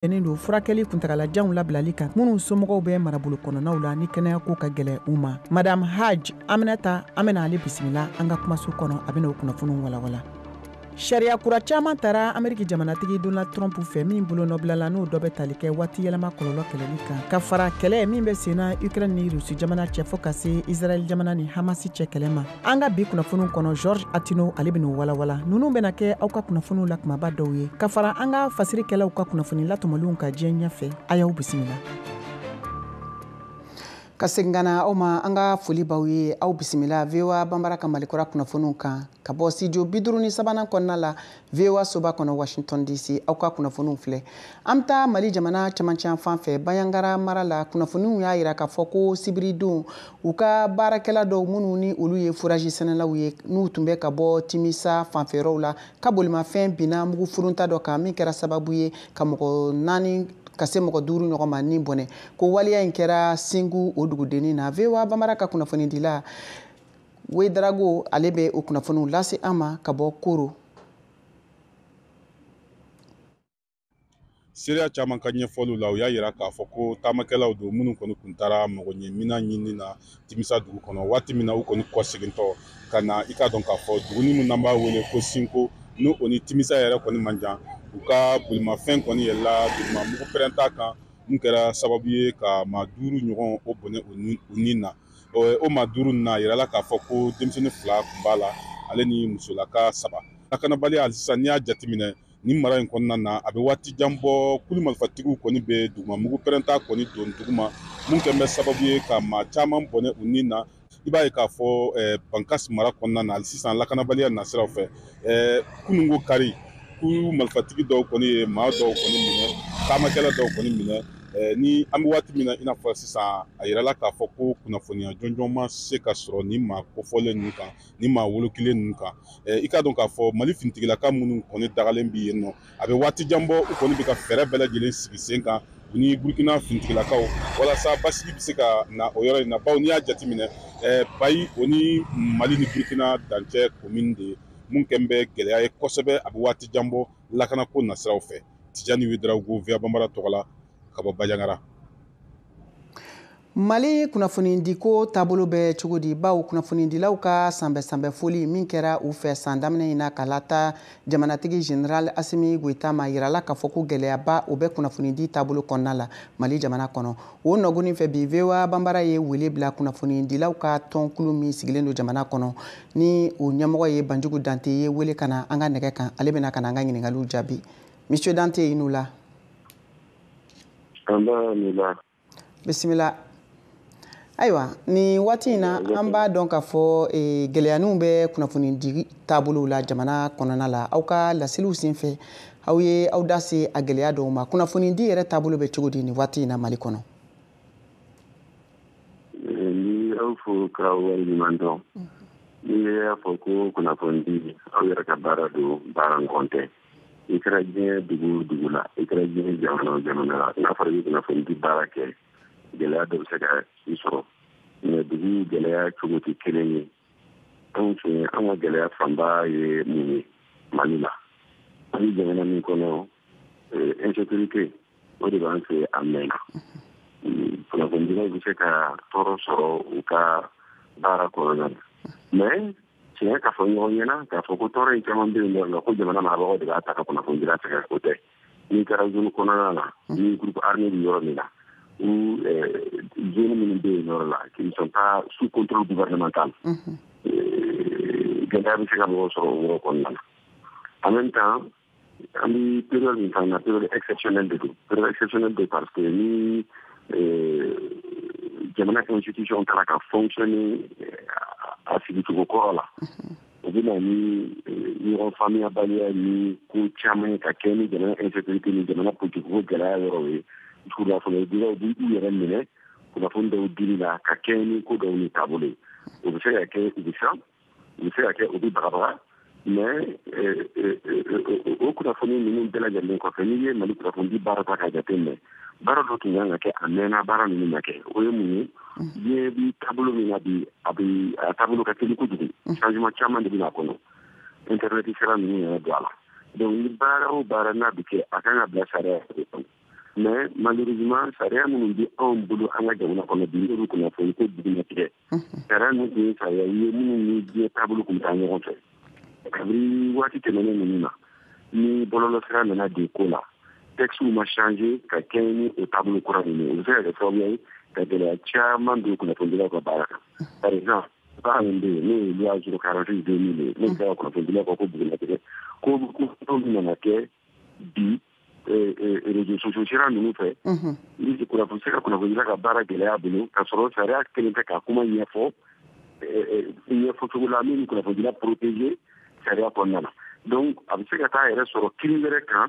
Bɛnnen don furakɛli kuntagalajanw labilali kan minnu somɔgɔw bɛ marabolo kɔnɔnaw la ni kɛnɛyako ka gɛlɛn u ma. Madame Haj Aminata, an bɛna ale bisimila an ka kumaso kɔnɔ, a bɛna o kunnafoniw walawala. Sariya kura caman tara Ameriki jamanatigi Donald Trump fɛ min bolonɔbilala, n'o dɔ bɛ tali kɛ waati yɛlɛma kɔlɔlɔ kɛlɛli kan, ka fara kɛlɛ min bɛ senna Ukraine ni Rusi jamana cɛ, fo ka se Israɛl jamana ni Hamasi cɛ kɛlɛ ma. An ka bi kunnafoniw kɔnɔ, George Atino, ale bɛn'o walawala. Ninnu bɛna kɛ aw ka kunnafoniw la kumaba dɔw ye, ka fara an ka fasirikɛlaw ka kunnafoni latɔmɔlenw ka diɲɛ ɲɛfɛ. A y'aw bisimila. Ka segin ka na aw ma, an ka foli b'aw ye, aw bisimila VOA Banbara ka Malikura kunnafoniw kan ka bɔ studio 53nan kɔnɔna la, VOA soba kɔnɔ, Washington DC. Aw ka kunnafoniw filɛ. An bɛ taa Mali jamana camancɛ fan fɛ, Banjagara mara la. Kunnafoniw y'a yira k'a fɔ ko sibiridon, u ka baarakɛla dɔw minnu ni olu ye forage sɛnɛlaw ye, n'u tun bɛ ka bɔ Timisa fanfɛyɔrɔw la, ka bolimafɛn binna mugu furunta dɔ kan min kɛra sababu ye ka mɔgɔ naani ka se mɔgɔ duuru ɲɔgɔn ma ni bɔnɛ. Ko waleya in kɛra Singu, o dugudennin na. VOA Bamara ka kunnafonidila Wedarago, ale bɛ o kunnafoniw lase an ma ka bɔ Koro. Seereya caman ka ɲɛfɔliw la, u y'a yira k'a fɔ ko taamakɛlaw don minnu kɔni kun taara mɔgɔ ɲɛ ɲini na Timisa dugu kɔnɔ. Waati min na u kɔni kɔsegintɔ ka na, i k'a dɔn k'a fɔ duguni min n'an b'a wele ko Sinko, n'o o ni Timisa yɛrɛ kɔni man jan, u ka bolimafɛn kɔni yɛlɛla duguma mugu pɛrɛnta kan, mun kɛra sababu ye ka maa duuru ɲɔgɔn o bɔnɛ u ni na. O maa duuru ninnu, a yirala k'a fɔ ko denmisɛnnin fila tun b'a la, ale ni musolaka saba. Lakanabaliya sisan, n'i y'a jateminɛ nin mara in kɔnɔna na, a bɛ waati jan bɔ, kulu marifatigiw kɔni bɛ duguma mugu pɛrɛnta kɔni don duguma, mun kɛn bɛ sababu ye ka maa caman bɔnɛ u ni na. I b'a ye k'a fɔ Bankas mara kɔnɔna na, hali sisan lakanabaliya nasiraw fɛ, kununko kari, kulu marifatigi dɔw kɔni ye maa dɔw kɔni minɛ, taamakɛla dɔw kɔni minɛ. Ni an bɛ waati min na, i n'a fɔ sisan, a yirala k'a fɔ ko kunnafoniya jɔnjɔn ma se ka sɔrɔ nin maa kofɔlen ninnu kan, nin maa wolokilen ninnu kan. I k'a dɔn k'a fɔ Mali finitigilaka minnu kɔni dagalen bi yen nɔ, a bɛ waati jan bɔ, u kɔni bɛ ka fɛɛrɛ bɛɛ lajɛlen sigi sen kan u ni Burukina finitigilakaw walasa basigi bɛ se ka na o yɔrɔ in na, bawo n'i y'a jateminɛ, Bayi o ni Mali ni Burukina dancɛ commune de ye mun kɛn bɛ gɛlɛya ye kosɛbɛ, a bɛ waati jan bɔ lakanako nasiraw fɛ. Tijani Wedarago, VOA Banbara tɔgɔ la, ka bɔ Banjagara. Mali kunnafonidiko taabolo bɛ cogo di? Bawo kunnafonidilaw ka sanbɛ-sanbɛ foli min kɛra u fɛ san daminɛ in na ka lata jamanatigi général Asimi Goïta ma, yirala k'a fɔ ko gɛlɛyaba o bɛ kunnafonidi taabolo kɔnɔna la Mali jamana kɔnɔ. O nɔgɔnin fɛ bi, VOA Banbara ye wele bila kunnafonidilaw ka tɔnkulu min sigilen don jamana kɔnɔ, ni o ɲɛmɔgɔ ye Banjugu Dante ye, wele ka na an ka nɛgɛ kan. Ale bɛna ka na an ka ɲininkaliw jaabi. Monsieur Dante, i n'u la. Bisimila. Ayiwa, nin waati in na, an b'a dɔn k'a fɔ gɛlɛyaninw bɛ kunnafonidi taabolow la jamana kɔnɔna la. Aw ka laseliw senfɛ, aw ye aw da se a gɛlɛya dɔw ma. Kunnafonidi yɛrɛ taabolo bɛ cogo di nin waati in na Mali kɔnɔ? Ni aw fo k'aw waleɲuman dɔn. Ni y'a fɔ ko kunnafonidi, aw yɛrɛ ka baara don, baara ɲɔgɔn tɛ. I kɛra diɲɛ dugu o dugu la, i kɛra diɲɛ jamana o jamana la, n'a fɔra i bɛ kunnafonidi baara kɛ, gɛlɛya dɔ bɛ se ka i sɔrɔ. Mais dugu gɛlɛya cogo tɛ kelen ye. Anw fɛ, an ka gɛlɛya fanba ye mun ye Mali la? An bɛ jamana min kɔnɔ, insécurité o de b'an fɛ a mɛnna. Kunnafonidilaw bɛ se ka tɔɔrɔ sɔrɔ u ka baara kɔnɔna na, mais tiɲɛ k'a fɔ ɲɔgɔn ɲɛna k'a fɔ ko tɔɔrɔ in caman bɛ yen nɔ, ko jamana marabagaw de b'a ta ka kunnafonidila sɛgɛrɛ, o tɛ. N'i taara zone kɔnɔna na, ni groupe armé bɛ yɔrɔ min na, ou zone minnu bɛ yen yɔrɔ la qui ne sont pas sous contrôle gouvernemental, gɛlɛya bɛ se ka mɔgɔw sɔrɔ o yɔrɔ kɔnɔna na. En même temps, an bɛ période min fana na, période exceptionnelle de don. Période exceptionnelle de, parce que ni jamana institution taara ka fonctionner a sigicogo kɔrɔ la, o bɛ na ni ɲɔgɔn faamuyabaliya ni ko caman ye ka kɛ ni jamana insécurité ni jamana politique ko gɛlɛya yɔrɔw ye. Kunnafonidilaw b'u yɛrɛ minɛ kunnafoni dɔw dili la ka kɛ ni ko dɔw ni taabolo ye. O bɛ se ka kɛ u bɛ siran, u bɛ se ka kɛ u bɛ bagabaga. Mais o kunnafoni ninnu bɛɛ lajɛlen kɔfɛ, n'i ye Mali kunnafonidi baara ta k'a jateminɛ, baara dɔ tun kan ka kɛ a mɛnna, baara ninnu ma kɛ. O ye mun ye? Diɲɛ bi taabolo min na bi, a bɛ a taabolo ka teli kojugu, changement caman de bɛ n'a kɔnɔ, internet sira ninnu yɛrɛ don a la. Donc ni baara o baara n'a bɛ kɛ, a kan ka bila sariya de kɔnɔ. Mais malheureusement, sariya minnu bɛ anw bolo an ka jamana kɔnɔ bi, n'olu kunnafoni ko bugunnatigɛ sariya ninnu tun ye sariya ye minnu ni diɲɛ taabolo tun bɛ taa ɲɔgɔn fɛ. Kabini waati tɛmɛnen ninnu na, ni bɔlɔlɔsira nana don ko la, textes ma changer ka kɛɲɛ ni o taabolo kura ninnu ye, o bɛ se ka kɛ sababu ye ka gɛlɛya caman don kunnafonidilaw ka baara kan. Par exemple, baara min bɛ yen, n'o ye loi 046 2000 ye, n'o bɛ se ka kunnafonidilaw ka ko bugunnatigɛ, ko min nana kɛ bi réseaux sociaux sira ninnu fɛ, ni kunnafoni se ka kunnafonidila ka baara gɛlɛya bolo, ka sɔrɔ sariya kelen tɛ ka kuma ɲɛfɔ ɲɛfɔ cogo la min bɛ kunnafonidila protéger sariya kɔnɔna na. Donc a bɛ se ka taa yɛrɛ sɔrɔ kiri wɛrɛ kan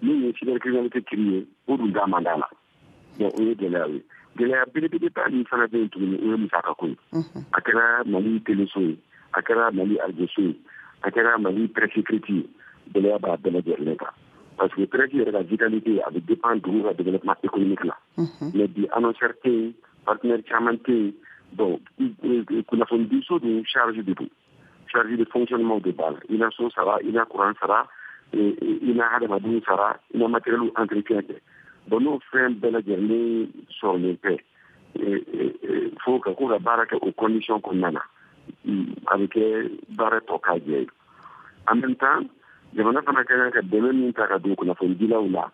min ye cybercriminalité kiri ye, o dun da man d'a la. Donc o ye gɛlɛya ye. Gɛlɛya belebeleba min fana bɛ yen tuguni, o ye musakako ye. A kɛra Mali teleso ye, a kɛra Mali arajoso ye, a kɛra Mali presse écrite ye, gɛlɛya b'a bɛɛ lajɛlen kan, parce que presse yɛrɛ ka vitalité, a bɛ dépend dugu ka développement économique la. Mais bi, annonceur tɛ yen, partenaire caman tɛ yen. Bon, kunnafonidiso dun, charge de don, charge de fonctionnement de b'a la: i na so sara, i na courant sara, i na hadamadenw sara, i na matériel entretien kɛ. Bon, n'o fɛn bɛɛ lajɛlen sɔrɔlen tɛ fo ka ko ka baara kɛ o condition kɔnɔna na, a bɛ kɛ baara tɔ k'a jɛ ye. En même temps, jamana fana ka kan ka dɛmɛ min ta ka don kunnafonidilaw la,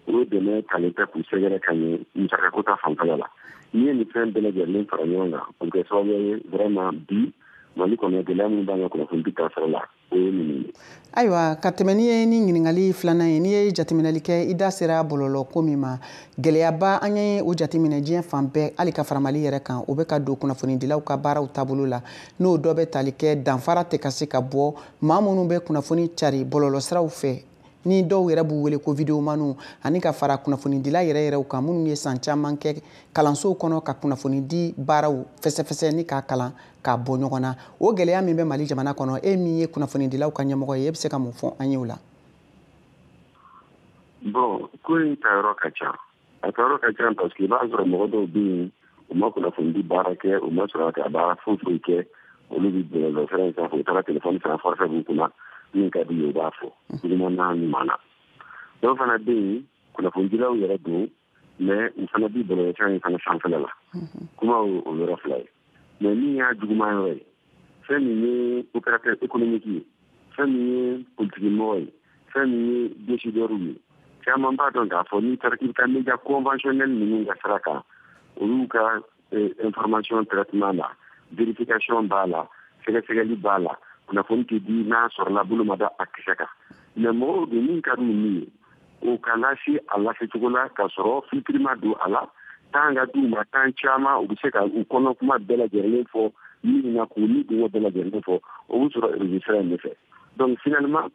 o dɛmɛ talen tɛ k'u sɛgɛrɛ ka ɲɛ musakako ta fanfɛla la. N'i ye nin fɛn bɛɛ lajɛlen fara ɲɔgɔn kan, o bɛ kɛ sababu ye vraiment bi Mali kɔnɔ, gɛlɛya minnu b'an ka kunnafoni ta sɔrɔ la, o ye ninnu ye. Ayiwa, ka tɛmɛ ni ye ni ɲininkali filanan ye, n'i ye jateminɛli kɛ, i da sera bɔlɔlɔ ko min ma, gɛlɛyaba an ye o jateminɛ diɲɛ fan bɛɛ, hali ka fara Mali yɛrɛ kan, o bɛ ka don kunnafonidilaw ka baaraw taabolo la. N'o dɔ bɛ tali kɛ danfara tɛ ka se ka bɔ maa minnu bɛ kunnafoni cari bɔlɔlɔsiraw fɛ, ni dɔw yɛrɛ b'u wele ko videomaniw, ani ka fara kunnafonidila yɛrɛ yɛrɛw kan, minnu ye san caman kɛ kalansow kɔnɔ ka kunnafonidi baaraw fɛsɛfɛsɛ ni k'a kalan k'a bɔ ɲɔgɔn na. O gɛlɛya min bɛ Mali jamana kɔnɔ, e min ye kunnafonidilaw ka ɲɛmɔgɔ ye, e bɛ se ka mun fɔ an ye o la? Bon, ko in ta yɔrɔ ka ca, a ta yɔrɔ ka ca, parce que i b'a sɔrɔ mɔgɔ dɔw bɛ yen, u ma kunnafonidi baara kɛ, u ma sɔrɔ ka baara foyi foyi kɛ, olu bɛ bɔlɔlɔ sira in sanfɛ, u taara telefɔni san, forfait b'u kunna, min ka di ye u b'a fɔ, juguman n'a ɲuman na. Dɔw fana bɛ yen, kunnafonidilaw yɛrɛ don, mais u fana bi bɔlɔlɔsira in fana sanfɛla la. Kuma o yɔrɔ fila ye. Mais min y'a juguman yɔrɔ ye, fɛn min ye opérateur économique ye, fɛn min ye politique mɔgɔ ye, fɛn min ye décideur ye, caman b'a dɔn k'a fɔ n'i taara k'i bɛ taa média conventionnel ninnu ka sira kan, olu ka information traitement la, vérification b'a la, sɛgɛsɛgɛli b'a la, kunnafoni tɛ di n'a sɔrɔla bolo ma da a kisɛ kan. Mais mɔgɔw don, min ka d'u min ye, o ka lase a lasecogo la k'a sɔrɔ filtre ma don a la, temps ka d'u ma, temps caman u bɛ se ka u kɔnɔ kuma bɛɛ lajɛlen fɔ min na, k'u ni dungo bɛɛ lajɛlen fɔ, o bɛ sɔrɔ réseau sira in de fɛ. Donc finalement,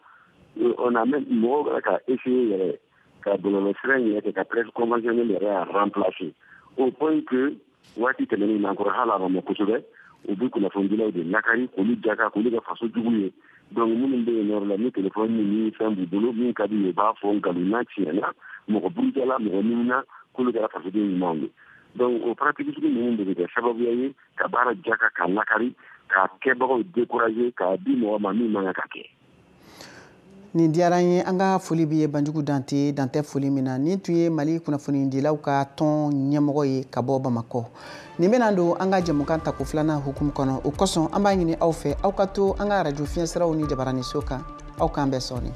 on a même mɔgɔw bɛ ka essayer yɛrɛ ka bɔlɔlɔ sira in yɛrɛ kɛ ka presse conventionnelle yɛrɛ y'a remplacer, au point que waati tɛmɛnen na kɔrɔ, hali a ma mɛn kosɛbɛ, u bɛ kunnafonidilaw de lakari k'olu jaka, k'olu kɛ faso jugu ye. Donc minnu bɛ yen yɔrɔ la, ni telefɔni ni fɛn b'u bolo, min ka di u ye, u b'a fɔ nkalon na, tiɲɛ na, mɔgɔ burujala, mɔgɔ ɲinina, k'olu kɛra fasoden ɲumanw ye. Donc o pratique sugu ninnu de bɛ kɛ sababuya ye ka baara jaka, k'a lakari, k'a kɛbagaw décourager, k'a di mɔgɔ ma min man kan ka kɛ. Nin diyara n ye. An ka foli b'i ye, Banjugu Dante, dantɛ foli min na. Nin tun ye Mali kunnafonidilaw ka tɔn ɲɛmɔgɔ ye ka bɔ Bamakɔ. Nin bɛna don an ka jɛmukan tako filanan hukumu kɔnɔ. O kosɔn, an b'a ɲini aw fɛ, aw ka to an ka arajo fiɲɛsiraw ni jabaraniso kan. Aw k'an bɛn sɔɔni.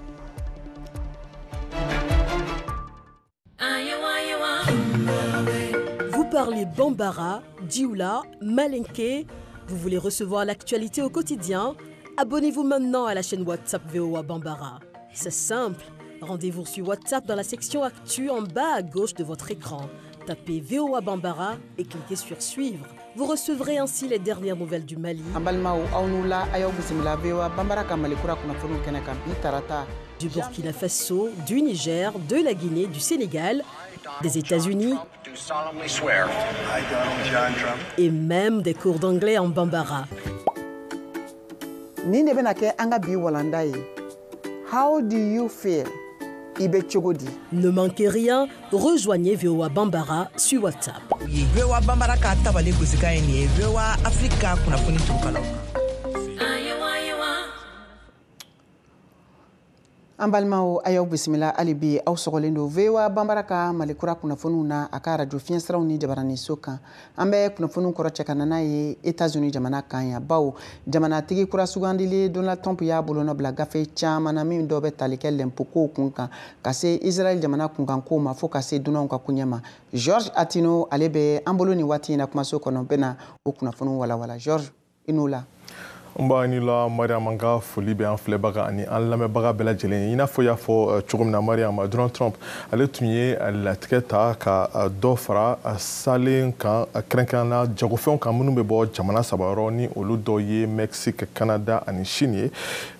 Vous parlez Bambara, Dioula, Malinké. Vous voulez recevoir l'actualité au quotidien? Abonnez-vous maintenant à la chaîne WhatsApp VOA Bambara. C'est simple. Rendez-vous sur WhatsApp dans la section Actu en bas à gauche de votre écran. Tapez VOA Bambara et cliquez sur Suivre. Vous recevrez ainsi les dernières nouvelles du Mali, An balimaw, aw n'u la, a y'aw bisimila VOA Bambara ka Malikura kunnafoniw kɛnɛ kan bi tarata. Du Burkina Faso, du Niger, de la Guinée, du Sénégal, des États-Unis et même des cours d'anglais en Bambara. Nin de bɛna kɛ an ka bi walanda ye: How do you feel? I bɛ cogo di? Ne manquez rien, rejoignez VOA Bambara sur WhatsApp. VOA Bambara ka tabali gosikan ye nin ye, VOA Afrique ka kunnafoni turukalaw kan. An balimaw, a y'aw bisimila hali bi. Aw sɔgɔlen don VOA Banbara ka Malikura kunnafoniw na a ka arajo fiɲɛsiraw ni jabaraninso kan. An bɛ kunnafoniw kɔrɔ cɛ ka na n'a ye Etats-Unis jamana kan yan, bawo jamanatigi kura sugandili Donald Trump y'a bolonɔ bila gafe caman na, min dɔ bɛ tali kɛ lɛnpokow kun kan, ka se Israel jamana kunkankow ma, fo ka se dunanw ka koɲɛ ma. George Atino, ale bɛ an bolo nin waati in na kumaso kɔnɔ, bɛna o kunnafoniw walawala. George, i n'o la. N b'a ni la Mariam, an ka foli bɛ an filɛbaga ani an lamɛnbaga bɛɛ lajɛlen ye. I n'a fɔ i y'a fɔ cogo min na Mariam, Donald Trump ale tun ye latigɛ ta ka dɔ fara salen kan, kɛrɛnkɛrɛnnenya jagofɛnw kan minnu bɛ bɔ jamana saba yɔrɔ, ni olu dɔw ye Mexique, Canada ani Chine ye.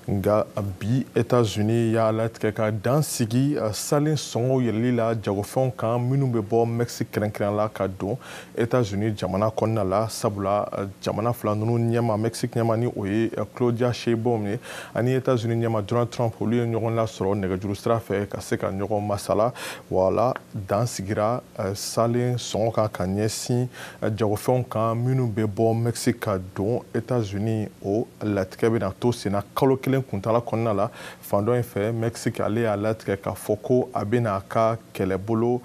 Nka bi, États-Unis y'a latigɛ ka dan sigi salen sɔngɔw yɛlɛli la jagofɛnw kan minnu bɛ bɔ Mexique, kɛrɛnkɛrɛnnenya la, ka don États-Unis jamana kɔnɔna la, sabula jamana fila ninnu ɲɛma, Mexique ɲɛma ni o ye Claudia Sheinbaum ye, ani États-Unis ɲɛma Donald Trump, olu ye ɲɔgɔn lasɔrɔ nɛgɛjuru sira fɛ ka se ka ɲɔgɔn masala. Wala dan sigira salen sɔngɔ kan ka ɲɛsin jagofɛnw kan minnu bɛ bɔ Mexique ka don États-Unis. O latigɛ bɛna to senna kalo 1 kuntala kɔnɔna la. Fan dɔ in fɛ, Mexique ale y'a latigɛ k'a fɔ ko a bɛna a ka kɛlɛbolo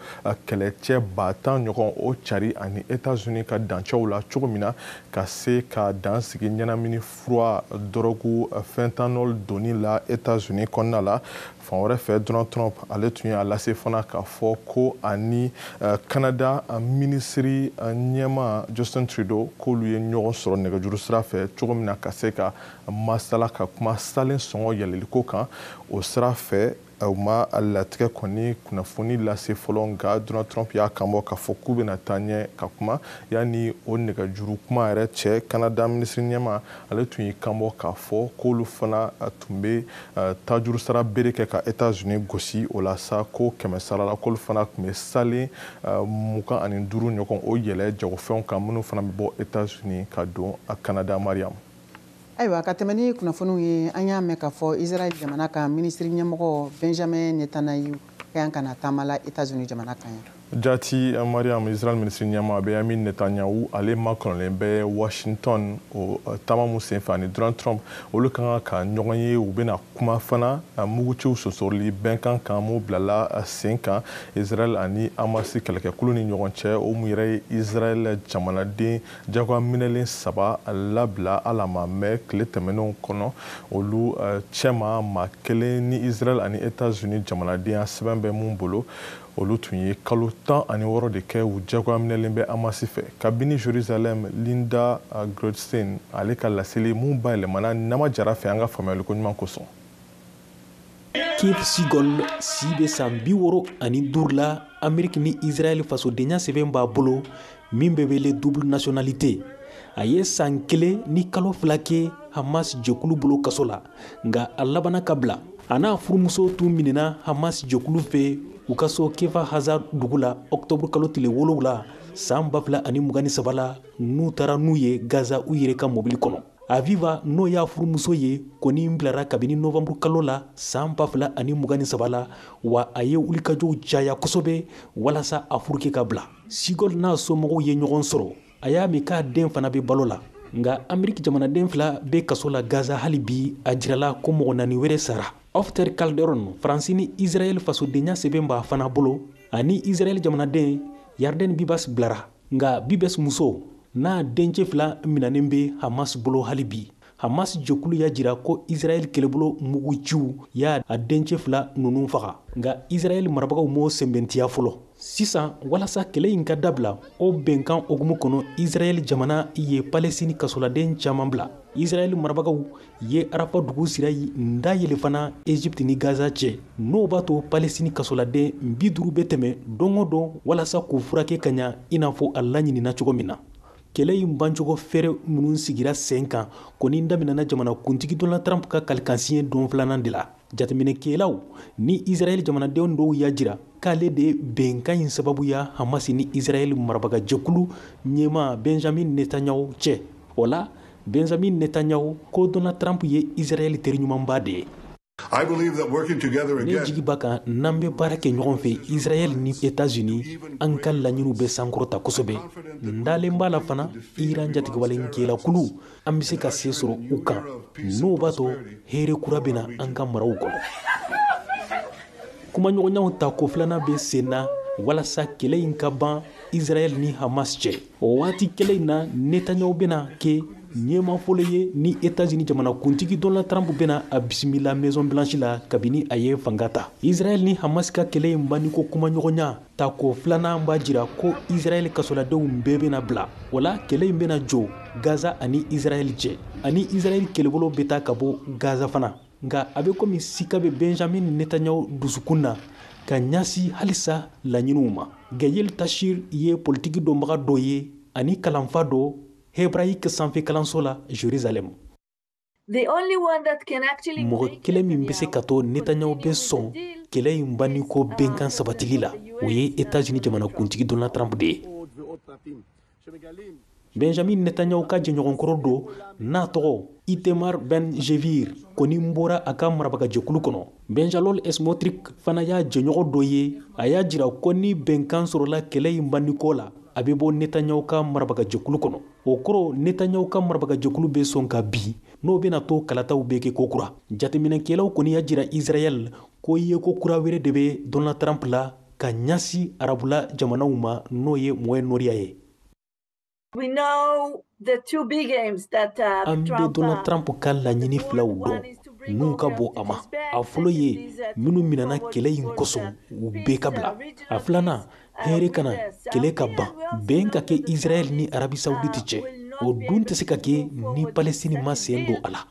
kɛlɛcɛ 10 000 ɲɔgɔn o cari ani États-Unis ka dancɛw la, cogo min na ka se ka dan sigi ɲɛnamini fura, dɔrɔgu, fentanyl donni la États-Unis kɔnɔna la. Fan wɛrɛ fɛ, Donald Trump ale tun y'a lase fana k'a fɔ ko ani Canada minisiri ɲɛma Justin Trudeau, k'olu ye ɲɔgɔn sɔrɔ nɛgɛjuru sira fɛ, cogo min na ka se ka masala ka kuma salen sɔngɔ yɛlɛliko kan. O sira fɛ, u ma latigɛ kɔni kunnafoni lase fɔlɔ, nka Donald Trump y'a kanbɔ k'a fɔ k'u bɛna taa ɲɛ ka kuma. Yanni o nɛgɛjuru kuma yɛrɛ cɛ, Canada minisiri ɲɛma ale tun y'i kanbɔ k'a fɔ k'olu fana tun bɛ tajuru sara bere kɛ ka États-Unis gosi. O la sa, ko 100 sara la, k'olu fana tun bɛ salen 25 ɲɔgɔn o yɛlɛ jagofɛnw kan minnu fana bɛ bɔ États-Unis ka don Canada, Mariam. Ayiwa, ka tɛmɛ ni kunnafoniw ye, an y'a mɛn k'a fɔ Israel jamana ka minisiri ɲɛmɔgɔ Benjamin Netanyahu ka kan ka na taama la États-Unis jamana kan yan. Jati Mariam, Israel minisiri ɲɛmaa Benjamin Netanyahu, ale makɔnɔlen bɛ Washington. O taama mun senfɛ, ani Donald Trump olu ka kan ka ɲɔgɔn ye. U bɛna kuma fana muguciw sosorili bɛnkan kan mun bilala sen kan Israel ani Hamas kɛlɛkɛkulu ni ɲɔgɔn cɛ, o mun yɛrɛ ye Israel jamanaden jagoya minɛlen saba labila ala ma mɛn tile tɛmɛnenw kɔnɔ. Olu cɛma, maa kelen ni Israel ani États-Unis jamanadenya sɛbɛn bɛ mun bolo, olu tun ye kalo 16 de kɛ u jagoya minɛlen bɛ Hamas fɛ. Kabini Jerusalem, Linda Goldstein ale ka laseli mun bayɛlɛmana Nama Jara fɛ an ka faamuyaliko ɲuman kosɔn. Keith Siegel si bɛ san 65 la. Ameriki ni Israɛl fasodenya sɛbɛn b'a bolo min bɛ wele double nationalité. A ye san 1 ni kalo 2 kɛ Hamas jɛkulu bolo kaso la, nka a labanna ka bila. A n'a furumuso tun minɛna Hamas jɛkulu fɛ u ka so Kfar Aza dugu la octobre kalo tile 7 san 2023 la, n'u taara n'u ye Gaza u yɛrɛ ka mobili kɔnɔ. Aviva, n'o y'a furumuso ye, kɔni bilara kabini novembre kalo la san 2023 la, wa a ye wulikajɔw caya kosɛbɛ walasa a furukɛ ka bila. Siegel n'a somɔgɔw ye ɲɔgɔn sɔrɔ. A y'a mɛn k'a den fana bɛ balo la, nka Ameriki jamanaden fila bɛ kaso la Gaza hali bi. A jirala ko mɔgɔ naani wɛrɛ sara. Ofer Calderon, Faransi ni Israɛl fasodenya sɛbɛn b'a fana bolo, ani Israɛl jamanaden Yarden Bibas bilara, nka Bibas muso n'a dencɛ fila minɛnen bɛ Hamas bolo hali bi. Hamas jɛkulu y'a jira ko Israɛl kɛlɛbolo muguciw y'a a dencɛ fila ninnu faga, nka Israɛl marabagaw m'o sɛmɛntiya fɔlɔ. Sisan, walasa kɛlɛ in ka dabila, o bɛnkan hukumu kɔnɔ, Israɛl jamana ye Palestine kasoladen caman bila. Israɛl marabagaw ye Arafa dugu sira dayɛlɛ fana Egypte ni Gaza cɛ, n'o b'a to Palestine kasoladen 50 bɛ tɛmɛ don o don walasa k'u furakɛ ka ɲa, i n'a fɔ a laɲinina cogo min na. Kɛlɛ in bancogo fɛɛrɛ minnu sigira sen kan kɔni daminɛna jamanakuntigi Donald Trump ka kalikansiɲɛ don filanan de la. Jateminɛkɛlaw ni Israɛl jamanadenw dɔw y'a jira k'ale de bɛnkan in sababuya Hamas ni Israɛl marabagajɛkulu ɲɛmaa Benjamin Netanyahu cɛ. O la, Benjamin Netanyahu ko Donald Trump ye Israɛl teriɲumanba de ye. Ne jigi b'a kan, n'an bɛ baara kɛ ɲɔgɔn fɛ, Israɛl ni États-Unis, an ka laɲiniw bɛ sankɔrɔta kosɛbɛ. N dalen b'a la fana, Iran jatigɛwalenkɛlakulu, an bɛ se ka se sɔrɔ u kan, n'o b'a to hɛrɛ kura bɛ na an ka maraw kɔnɔ. Kumaɲɔgɔnyaw ta ko filanan bɛ sen na walasa kɛlɛ in ka ban Israël ni Hamas cɛ. O waati kɛlɛ in na, Netanyahu bɛna kɛ ɲɛmaa fɔlɔ ye ni États-Unis jamanakuntigi Donald Trump bɛna a bisimila Maison Blanche la kabini a ye fanga ta. Israël ni Hamas ka kɛlɛ in banniko kumaɲɔgɔnya ta ko filanan b'a jira ko Israël kasoladenw bɛɛ bɛna bila. O la, kɛlɛ in bɛna jɔ Gaza ani Israël cɛ, ani Israël kɛlɛbolo bɛ taa ka bɔ Gaza fana. Nka a bɛ komi sika bɛ Benjamin Netanyahu dusukun na ka ɲɛsin halisa laɲiniw ma. Gayel Tashir ye politiki dɔnbaga dɔ ye ani kalanfa dɔ Hebraïque sanfɛ kalanso la Jérusalem. Mɔgɔ kelen min bɛ se ka to Netanyahu bɛ sɔn kɛlɛ in banniko bɛnkan sabatili la, o ye États-Unis jamanakuntigi Donald Trump de ye. Benjamin Netanyahu ka jɛɲɔgɔnkɔrɔ don n'a tɔgɔ Itamar Ben-Gvir kɔni bɔra a ka marabagajɛkulu kɔnɔ. Bezalel Smotrich fana y'a jɛɲɔgɔn dɔ ye. A y'a jira ko ni bɛnkan sɔrɔla kɛlɛ in banniko la, a bɛ bɔ Netanyahu ka marabagajɛkulu kɔnɔ. O kɔrɔ, Netanyahu ka marabagajɛkulu bɛ sɔn ka bin, n'o bɛna to kalataw bɛ kɛ kokura. Jateminɛkɛlaw kɔni y'a jira Israël ko yeko kura wɛrɛ de bɛ Donald Trump la ka ɲɛsin arabula jamanaw ma, n'o ye Moyen-Orient ye. An bɛ Donald Trump ka laɲini filaw dɔn n'u ka bon a ma. A fɔlɔ ye minnu minɛna kɛlɛ in kosɔn, u bɛɛ ka bila. A filanan, hɛrɛ ka na, kɛlɛ ka ban, bɛn ka kɛ Israël ni Arabie Saoudite cɛ. O dun tɛ se ka kɛ ni Palestine ma sen don a la.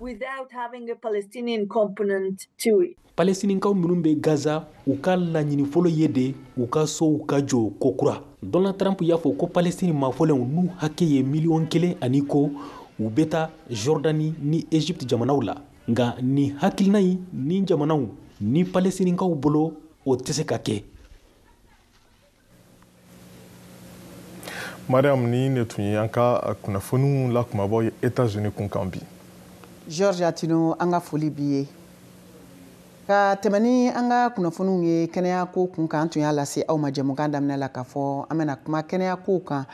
Palestinikaw minnu bɛ Gaza, u ka laɲini fɔlɔ ye de u ka sow ka jɔ kokura. Donald Trump y'a fɔ ko Palestine maafɔlenw n'u hakɛ ye 1.1 million ani ko u bɛ taa Jordanie ni Égypte jamanaw la. Nka nin hakilina in ni jamanaw ni Palestinikaw bolo, o tɛ se ka kɛ. Mariam, ni ne tun ye an ka kunnafoniw la kumabaw ye États-Unis kun kan bi. Georges Atino, an ka foli b'i ye. Ka tɛmɛ ni an ka kunnafoniw ye kɛnɛya ko kun kan, an tun y'a lase aw ma jɛmukan daminɛ la k'a fɔ an bɛna kuma kɛnɛya kow kan.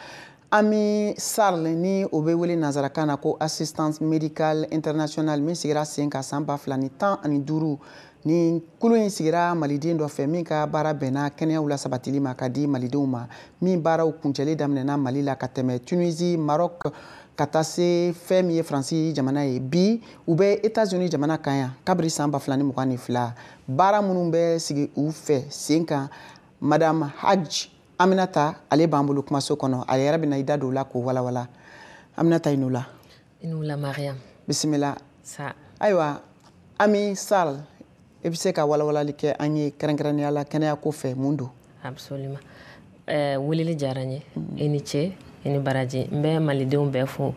AMI SARL, ni o bɛ wele nanzarakan na ko Assistance Médicale Internationale, min sigira sen kan san 2015, ni kulu in sigira maliden dɔ fɛ min ka baara bɛnna kɛnɛyaw la sabatili ma ka di malidenw ma, min baaraw kuncɛli daminɛna Mali la ka tɛmɛ Tunisie, Maroc, ka taa se fɛn min ye Faransi jamana ye. Bi u bɛ États-Unis jamana kan yan kabiri san 2022. Baara minnu bɛ sigi u fɛ sen kan, Madame Haj Aminata, ale b'an bolo kumaso kɔnɔ, ale yɛrɛ bɛna i da don o la k'o walawala. Aminata, i n'u la. I n'u la, Mariam. Bisimila. Sa. Ayiwa, Ami Sal, i bɛ se ka walawalali kɛ an ye kɛrɛnkɛrɛnnenya la kɛnɛya ko fɛ, mun don? Absolument. Weleli diyara n ye. I ni ce, i ni baraji. N bɛ malidenw bɛɛ fo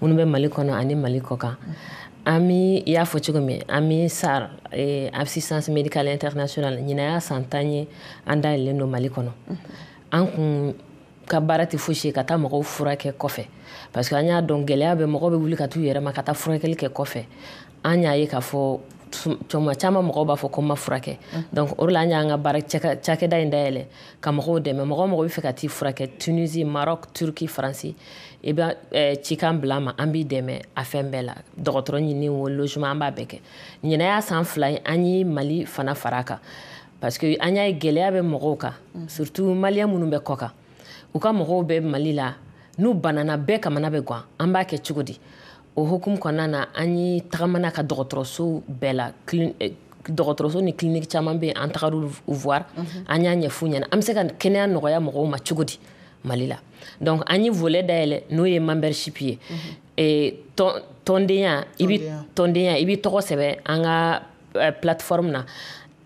minnu bɛ Mali kɔnɔ ani Mali kɔ kan. Ami, i y'a fɔ cogo min, Ami SAR, Assistance Médicale Internationale, ɲinan y'a san 10 ye an dayɛlɛlen don Mali kɔnɔ. An kun ka baara tɛ fosi ye ka taa mɔgɔw furakɛ kɔfɛ, parce que an y'a dɔn gɛlɛya bɛ mɔgɔ bɛ wuli ka t'u yɛrɛ ma ka taa furakɛli kɛ kɔfɛ. An y'a ye k'a fɔ tuma caman mɔgɔw b'a fɔ ko n ma furakɛ. Donc o de la an y'an ka baara cakɛda in dayɛlɛ ka mɔgɔw dɛmɛ. Mɔgɔ o mɔgɔ bɛ fɛ ka t'i furakɛ Tunisie, Maroc, Turquie, Faransi, i bɛ cikan bila an ma, an b'i dɛmɛ a fɛn bɛɛ la, dɔgɔtɔrɔ ɲini o, logement, an b'a bɛɛ kɛ. Ɲinan y'a san 2 ye, an ye Mali fana fara a kan, parce que an y'a ye gɛlɛya bɛ mɔgɔw kan, surtout maliyɛn minnu bɛ kɔ kan, u ka mɔgɔw bɛ Mali la, n'u banana bɛɛ kamana bɛ gan, an b'a kɛ cogo di? O hukumu kɔnɔna na, an ye tagamana ka dɔgɔtɔrɔso bɛɛ la, dɔgɔtɔrɔso ni clinique caman bɛ yen, an tagar'u voir, an y'a ɲɛf'u ɲɛna an bɛ se ka kɛnɛya nɔgɔya mɔgɔw ma cogo di Mali la. Donc an ye volet dayɛlɛ, n'o ye membership ye, tɔndenya. I bɛ tɔndenya, i b'i tɔgɔ sɛbɛn an ka plateforme na.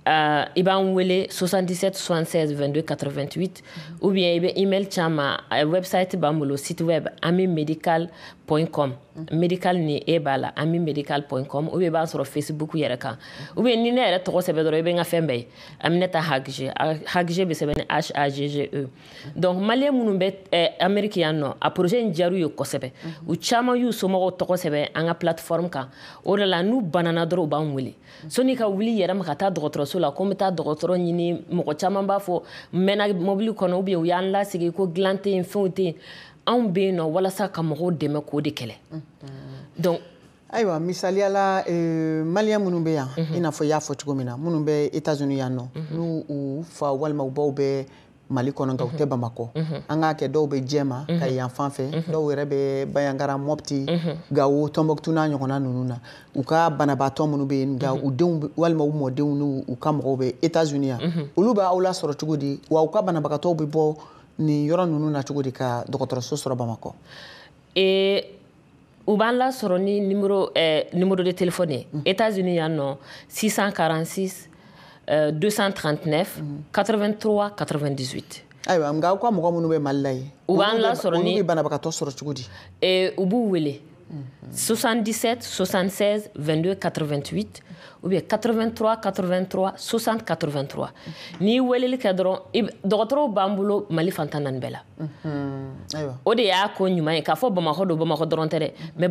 I b'an wele 77 76 22 88, ou bien i bɛ email ci an ma. Website b'an bolo, site web amimedical.com, medical ni e b'a la, amimedical.com, ou bien i b'an sɔrɔ Facebook yɛrɛ kan, ou bien ni ne yɛrɛ tɔgɔ sɛbɛn dɔrɔn, i bɛ n ka fɛn bɛɛ ye, Aminata Hagge. Hagge bɛ sɛbɛn ni H A G G E. Donc maliyɛn minnu bɛ Amérique yan nɔ, a projet in diyar'u ye kosɛbɛ. U caman y'u somɔgɔw tɔgɔ sɛbɛn an ka plateforme kan. O de la n'u banana dɔrɔn, u b'an wele. Sɔnni ka wuli yɛrɛ ma ka taa dɔgɔtɔrɔso la ko n bɛ taa dɔgɔtɔrɔ ɲini, mɔgɔ caman b'a fɔ n mɛnna mobili kɔnɔ, ou bien u y'an lasigi ko dilan tɛ yen, fɛnw tɛ yen. Anw bɛ yen nɔ walasa ka mɔgɔw dɛmɛ k'o de kɛlɛ. Donc Ayiwa, misaliya la, maliyɛn minnu bɛ yan, i n'a fɔ i y'a fɔ cogo min na, minnu bɛ États-Unis yan nɔ, n'u u fa walima u baw bɛ Mali kɔnɔ nka u tɛ Bamakɔ, an k'a kɛ dɔw bɛ Jɛma ka yan fan fɛ, dɔw yɛrɛ bɛ Bandiagara, Mopti, Gawo, Tɔnbɔkutu n'a ɲɔgɔnna ninnu na, u ka banabaatɔ minnu bɛ yen nka u denw walima u mɔdenw n'u u ka mɔgɔw bɛ États-Unis yan, olu bɛ aw lasɔrɔ cogo di? Wa u ka banabagatɔw bɛ bɔ nin yɔrɔ ninnu na cogo di ka dɔgɔtɔrɔso sɔrɔ Bamakɔ? U b'an lasɔrɔ ni numéro de téléphone ye. États-Unis yan nɔ, 646 239 83 98. Ayiwa, nka aw ka mɔgɔ minnu bɛ Mali la yen, u b'an lasɔrɔ ni olu bɛ banabagatɔ sɔrɔ cogo di? U b'u wele 77 76 22 88 ou bien 83 83 60 83. N'i weleli kɛ dɔrɔn, dɔgɔtɔrɔw b'an bolo Mali fantan naani bɛɛ la. O de y'a ko ɲuman ye k'a fɔ Bamakɔ don, Bamakɔ dɔrɔn tɛ dɛ, mais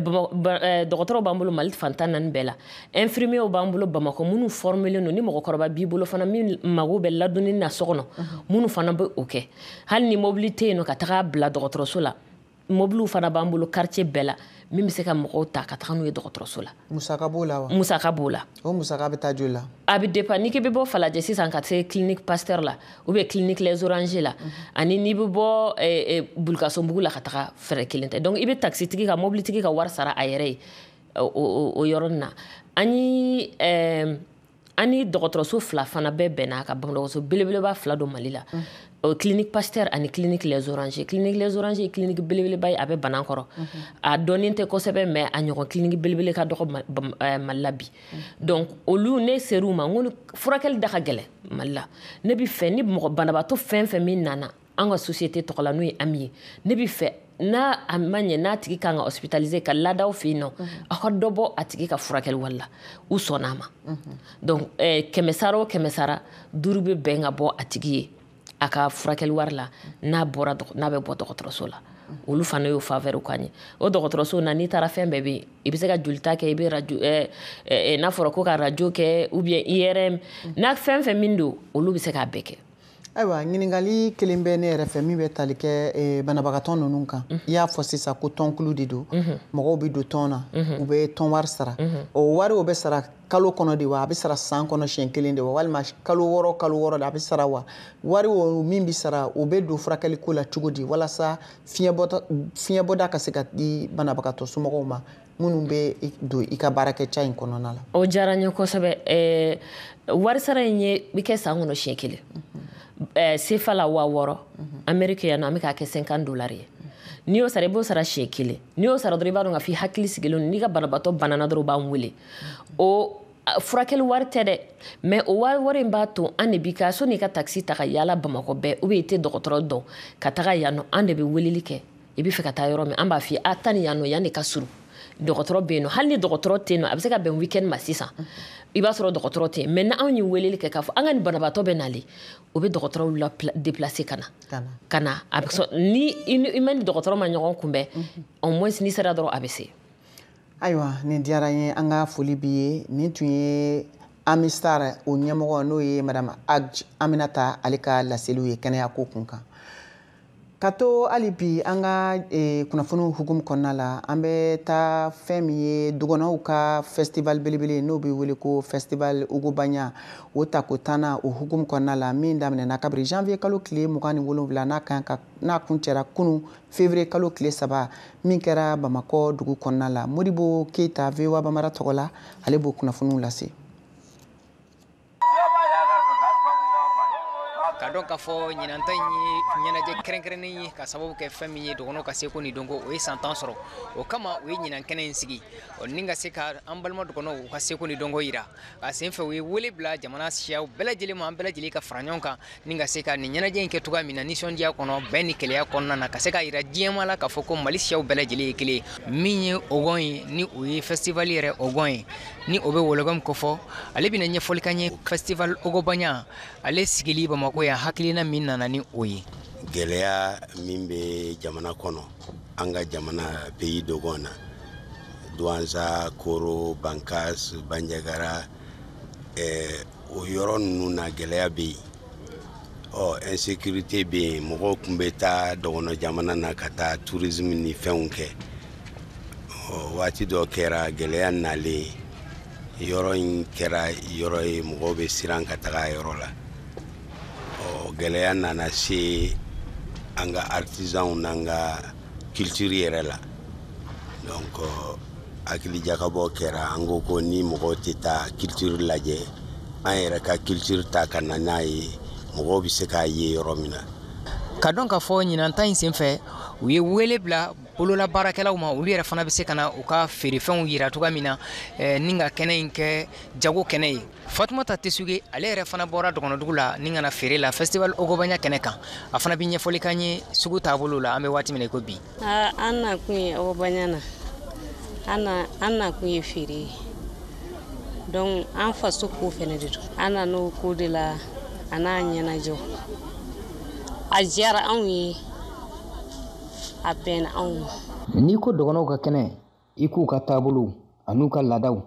dɔgɔtɔrɔw b'an bolo Mali fantan naani bɛɛ la. Infirmiers b'an bolo Bamakɔ minnu formelen don. Ni mɔgɔkɔrɔba b'i bolo fana min mago bɛ ladonni na so kɔnɔ, minnu fana bɛ o kɛ. Hali ni mobili tɛ yen nɔ ka taga bila dɔgɔtɔrɔso la, mobiliw fana b'an bolo quartier bɛɛ la min bɛ se ka mɔgɔw ta ka taga n'u ye dɔgɔtɔrɔso la. Musaka b'o la wa? Musaka b'o la. O musaka bɛ taa joli la? A bɛ dépend. N'i k'i bɛ bɔ Falajɛ sisan ka se clinique Pasteur la ou bien clinique Les Orangers la, ani n'i bɛ bɔ Bulukasonbugu la ka taga, fɛɛrɛ kelen tɛ. Donc i bɛ taxi tigi ka, mobili tigi ka wari sara a yɛrɛ ye o yɔrɔnin na. Ani dɔgɔtɔrɔso fila fana bɛɛ bɛnna ka dɔgɔtɔrɔso belebeleba fila don Mali la, clinique Pasteur ani clinique Les Orangers. Clinique Les Orangers ye clinique belebeleba ye, a bɛ Banankɔrɔ. A dɔnnen tɛ kosɛbɛ, mais a ɲɔgɔn clinique belebele ka dɔgɔ Mali la bi. Donc olu, ne ser'u ma, n ko furakɛli da ka gɛlɛn Mali la, ne bi fɛ ni mɔgɔ banabaatɔ fɛn fɛn min nana an ka société tɔgɔ la, n'o ye AMI ye, ne bi fɛ n'a a ma ɲɛ n'a tigi kan ka hospitaliser ka ladaw fɛ yen nɔ, aw ka dɔ bɔ a tigi ka furakɛli wari la. U sɔnna a ma. Donc 100 sara o 100 sara, 5 bɛ bɛn ka bɔ a tigi ye a ka furakɛli wari la n'a bɔra, n'a bɛ bɔ dɔgɔtɔrɔso la. Olu fana y'o faveur k'an ye. O dɔgɔtɔrɔso na, n'i taara, fɛn bɛɛ bɛ yen. I bɛ se ka jolita kɛ, i bɛ radio, n'a fɔra ko ka radio kɛ ou bien IRM n'a fɛn fɛn min don, olu bɛ se k'a bɛɛ kɛ. Ayiwa, ɲininkali kelen bɛ ne yɛrɛ fɛ min bɛ tali kɛ banabagatɔ ninnu kan. I y'a fɔ sisan ko tɔnkulu de don, mɔgɔw bɛ don tɔn na, u bɛ tɔn wari sara. O wari o bɛ sara kalo kɔnɔ de wa, a bɛ sara san kɔnɔ siɲɛ kelen de wa, walima kalo 6 kalo 6 de a bɛ sara wa? Wari o min bɛ sara, o bɛ don furakɛli ko la cogo di, walasa fiɲɛbɔda ka se ka di banabagatɔ somɔgɔw ma minnu bɛ don i ka baarakɛca in kɔnɔna la? O diyara n ye kosɛbɛ. Wari sara in ye bɛ kɛ san kɔnɔ siɲɛ kelen. CFA la, 6000. Amérique yan nɔ, an bɛ k'a kɛ 50 dollars ye. N'i y'o sara, i b'o sara siɲɛ kelen. N'i y'o sara dɔrɔn, i b'a dɔn k'a fɔ i hakili sigilen don. N'i ka banabaatɔ banana dɔrɔn, u b'an wele. O furakɛli wari tɛ dɛ, mais o wari in b'a to an de b'i ka sɔnni i ka taxi ta ka yaala Bamakɔ bɛɛ, ou bien i tɛ dɔgɔtɔrɔ dɔn ka taga yan nɔ, an de bɛ weleli kɛ. I bɛ fɛ ka taa yɔrɔ min, an b'a f'i ye a taa nin yan nɔ, yan de ka surun, dɔgɔtɔrɔ bɛ yen nɔ. Hali ni dɔgɔtɔrɔ tɛ yen nɔ, a bɛ se ka bɛn weekend ma sisan, i b'a sɔrɔ dɔgɔtɔrɔ tɛ yen, mais ni anw ye weleli kɛ k'a fɔ an ka nin banabaatɔ bɛ nalen, o bɛ dɔgɔtɔrɔw la déplacer ka na. A bɛ sɔn ni i ma ni dɔgɔtɔrɔ ma ɲɔgɔn kunbɛn, au moins n'i sera dɔrɔn, a bɛ se. Ayiwa, nin diyara n ye, an ka foli b'i ye. Nin tun ye Amistar o ɲɛmɔgɔ, n'o ye madame Ag Aminata, ale ka laseliw ye kɛnɛya ko kun kan. Ka to hali bi an ka kunnafoniw hukumu kɔnɔna la, an bɛ taa fɛn min ye dɔgɔnɔw ka festival belebele, n'o bɛ wele ko festival Ogobanya, o tako tannan o hukumu kɔnɔna la, min daminɛna kabiri janvier kalo tile 27, n'a kan ka n'a kuncɛra kunun février kalo tile 3, min kɛra Bamakɔ dugu kɔnɔna la. Modibo Keyita, VOA Bamara tɔgɔ la, ale b'o kunnafoniw lase. Ka dɔn k'a fɔ ɲinanta in ye ɲɛnajɛ kɛrɛnkɛrɛnnen ye, ka sababu kɛ fɛn min ye, dɔgɔnɔw ka seko ni dɔnko, o ye san 10 sɔrɔ. O kama u ye ɲinan kɛnɛ in sigi ni ka se ka an balima dɔgɔnɔw u ka seko ni dɔnko yira. A sen fɛ, u ye wele bila jamana siyaw bɛɛ lajɛlen ma, an bɛɛ lajɛlen ka fara ɲɔgɔn kan ni ka se ka nin ɲɛnajɛ in kɛ cogoya min na, nisɔndiya kɔnɔ, bɛn ni keleya kɔnɔna na, ka se ka yira diɲɛma la k'a fɔ ko Mali siyaw bɛɛ lajɛlen ye kelen ye. Min ye ogon ye, ni o ye festival yɛrɛ ogon ye, ni o bɛ Wologom kofɔ, ale bɛna ɲɛfɔli k'an ye festival Ogobanya ale sigili Bamakɔ yan, hakilina min nana ni o ye. Gɛlɛya min bɛ jamana kɔnɔ, an ka jamana pays dogon na, Douentza, Koro, Bankas, Bandiagara, o yɔrɔ ninnu na, gɛlɛya bɛ yen. Ɔ insécurité bɛ yen, mɔgɔw tun bɛ taa dɔgɔnɔ jamana na ka taa tourisme ni fɛnw kɛ. Waati dɔ kɛra gɛlɛya nalen, yɔrɔ in kɛra yɔrɔ ye mɔgɔw bɛ siran ka taga yɔrɔ la. Gɛlɛya nana se an ka artisanw n'an ka culture yɛrɛ la. Donc hakili jakabɔ kɛra, an ko ko ni mɔgɔw tɛ taa culture lajɛ, an yɛrɛ ka culture ta ka na n'a ye, mɔgɔw bɛ se k'a ye yɔrɔ min na. Ka dɔn k'a fɔ ɲinan ta in senfɛ, u ye wele bila bolola baarakɛlaw ma, olu yɛrɛ fana bɛ se ka na u ka feerefɛnw yira cogoya min na ni ka kɛnɛ in kɛ jago kɛnɛ ye. Fatumata Tesuge, ale yɛrɛ fana bɔra dɔgɔnɔdugu la ni ka na feere la Festival Ogobagna kɛnɛ kan. A fana bɛ ɲɛfɔli k'an ye sugu taabolo la, an bɛ waati min na i ko bi. An na kun ye Ogobagna na, an na kun ye feere ye. Donc an faso ko fɛnɛ de don, an na n'o ko de la a n'a ɲɛnajɛw. A diyara anw ye, a bɛnna anw ma. N'i ko dɔgɔnɔw ka kɛnɛ, i k'u ka taabolow an'u ka laadaw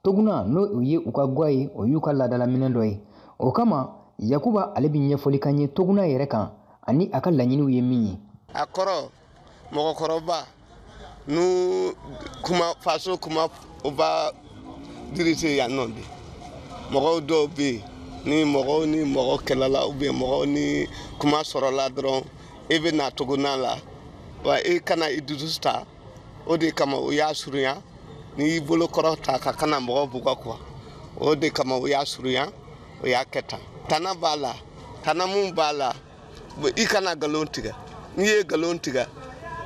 toguna, n'o ye u ka gwa ye, o y'u ka laadalaminɛ dɔ ye. O kama Yakuba, ale bɛ ɲɛfɔli k'an ye toguna yɛrɛ kan ani a ka laɲiniw ye min ye. A kɔrɔ mɔgɔkɔrɔba n'u kuma faso kuma, o b'a dirige yan nɔ de. Mɔgɔw dɔw bɛ yen, ni mɔgɔw ni mɔgɔ kɛlɛla ou bien mɔgɔw ni kuma sɔrɔla dɔrɔn, e bɛ na toguna la wa, e kana i dusu ta. O de kama o y'a surunya, n'i y'i bolo kɔrɔ ta ka kana mɔgɔ bugɔ quoi. O de kama o y'a surunya, o y'a kɛ tan. Tana b'a la, tana mun b'a la, i kana nkalon tigɛ. N'i ye nkalon tigɛ,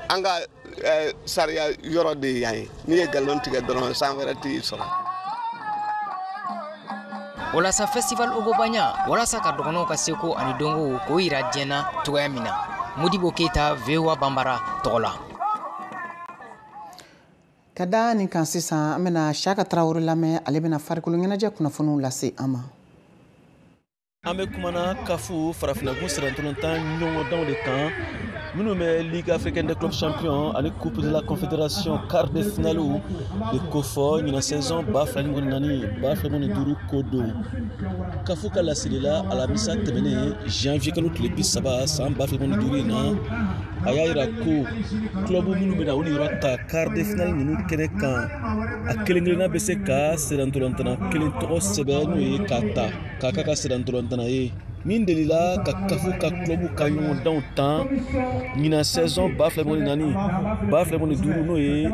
an ka sariya yɔrɔ de ye yan ye, n'i ye nkalon tigɛ dɔrɔn, san wɛrɛ t'i sɔrɔ. Walasa Festival Ogobagna, walasa ka dɔgɔnɔw ka seko ani dɔnkow k'o yira diɲɛ na cogoya min na. Modibo Keyita, VOA Banbara tɔgɔ la. Ka da nin kan sisan, an bɛna Siyaka Tarawele lamɛn, ale bɛna farikolo ɲɛnajɛ kunnafoniw lase an ma. An bɛ kumana Kafu farafinnagun sirantolontan ɲɔgɔndanw de kan, minnu bɛ Ligue africaine des clubs champions ani Coupe de la Confédération quart de finale de kofɔ ɲinan saison 2024 2025 ko don. Kafu ka laseli la alamisa tɛmɛnen, janvier kalo tile 30 san 2025 in na, a y'a yira ko club minnu bɛna u niyɔrɔ ta quart de finale ninnu kɛnɛ kan, a kelen kelenna bɛ se ka sirantolontanna kelen tɔgɔ sɛbɛn, n'o ye k'a ta k'a k'a ka sirantolontanna ye min delila ka Kafu ka club ka ɲɔgɔndanw tan ɲinan saison 2024 2025, n'o ye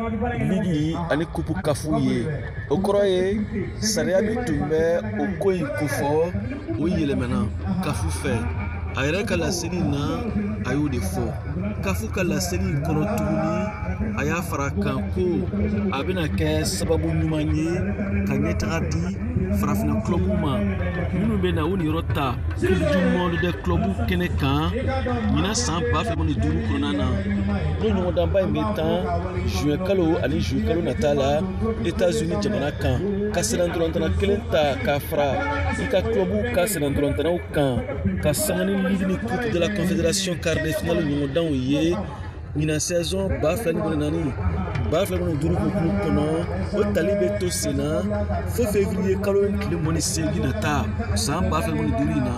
ligue ani coupe Kafu ye. O kɔrɔ ye sariya min tun bɛ o ko in kofɔ, o yɛlɛmana Kafu fɛ. A yɛrɛ ka laseli na, a y'o de fɔ. Kafu ka laseli in kɔnɔ tuguni, a y'a fara kan ko a bɛna kɛ sababu ɲuman ye ka ɲɛtaga di farafinna club ma minnu bɛ na u niyɔrɔ ta Coupe du monde des clubs kɛnɛ kan ɲinan san 2025 kɔnɔna na, n'o ɲɔgɔndanba in bɛ tan juin kalo ani juillet kalo nata la États-Unis jamana kan. Ka sennantolatan kelen ta k'a fara i ka club ka sennantolatannaw kan ka sanga ni ligue ni Coupe de la Confédération quart de finale ɲɔgɔndanw ye ɲinan saison 2024 2025 hukumu kɔnɔ, o tali bɛ to sen na fo février kalo in tile 28 nata san 2025 in na.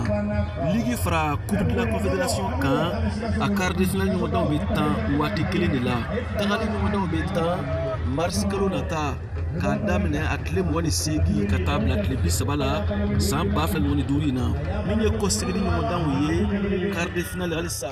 Ligue fara Coupe de la Confédération kan, a quart de finale ɲɔgɔndanw bɛ tan waati kelen de la. Tagali ɲɔgɔndanw bɛ tan mars kalo nata k'a daminɛ a tile 28 ka taa bila tile 30 la san 2025 in na. Min ye kɔsegili ɲɔgɔndanw ye, quart de finale halisa.